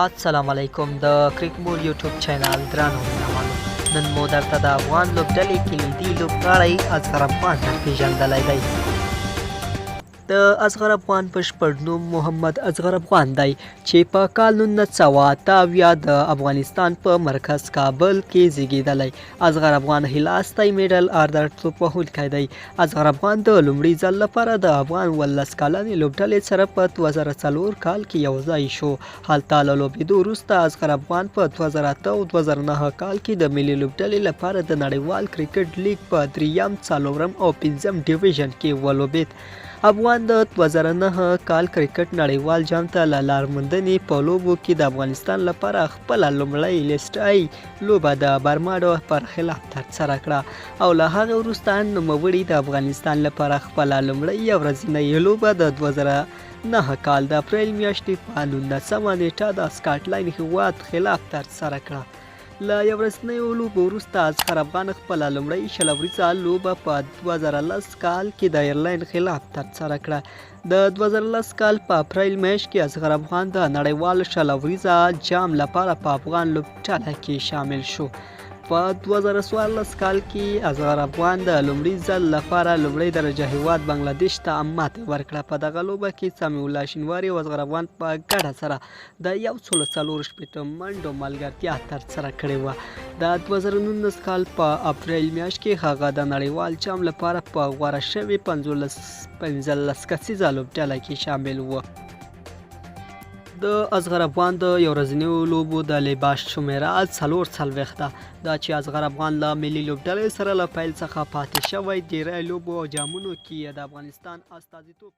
السلام علیکم د کریک مور یوټیوب چینل درنو مینهوالو، نن مو درته د افغان لوبډلې کلیدي لوبغاړی اصغر افغان در پیژندلی دی. د اصغر افغان بشپړ نوم محمد اصغر افغان دی چې په کال 1978 د افغانستان په مرکز کابل کې زیږیدلی. اصغر افغان هلاستی میډل آردر توپ وهونکی دی. اصغر افغان د لومړي ځل لپاره د افغان 17 کلنې لوبډلې سره په 2004 کال کې یو ځای شو. هلته له لوبېدو وروسته اصغر افغان په 2008 او 2009 کال کې د ملي لوبډلې لپاره د نړیوال کرکټ لیګ په دریم، څلورم او پنځم ډیویژن کې ولوبېد. افغان د 2009 کال کرکټ نړیوال جام ته له لارموندنې په لوبو کې د افغانستان لپاره خپله لومړۍ لیسټ ای لوبه د برماډو پر خلاف ترسره کړه او له هغه وروسته نوموړي د افغانستان لپاره خپله لومړۍ یو ورځنۍ لوبه د 2009 کال د اپریل میاشتې په 19 نیټه د سکاټلنډ هیواد خلاف ترسره کړه. له یو ورځنیو لوبو وروسته اصغر افغان خپله لومړۍ 20 اوریزه لوبه په 2010 کال کې د ایرلنډ خلاف ترسره کړه. د 2010 کال په اپریل میاشت کې اصغر افغان د نړیوال 20 اوریزه جام لپاره په افغان لوبډله کې شامل شو. په 2014 کال کې اصغر افغان د لومړي ځل لپاره لومړۍ درجه هیواد بنگلادیش ته ماتې ورکړه. په دغه لوبه کې سمیع الله شینواري او اصغر افغان په ګډه سره د 164 منډو ملګرتیا ترسره کړې وه. د 2019 کال په اپریل میاشت کې هغه د نړیوال جام لپاره په غوره شوې 15 کسیزه لوبډله کې شامل و. د اصغر افغان د یو ورځنیو لوبو د لباس شمېره 44 ده. دا چې اصغر افغان له ملي لوبډلې سره له پیل څخه پاتې شوی، ډېری لوبو او جامونو کې یې د افغانستان استازیتوب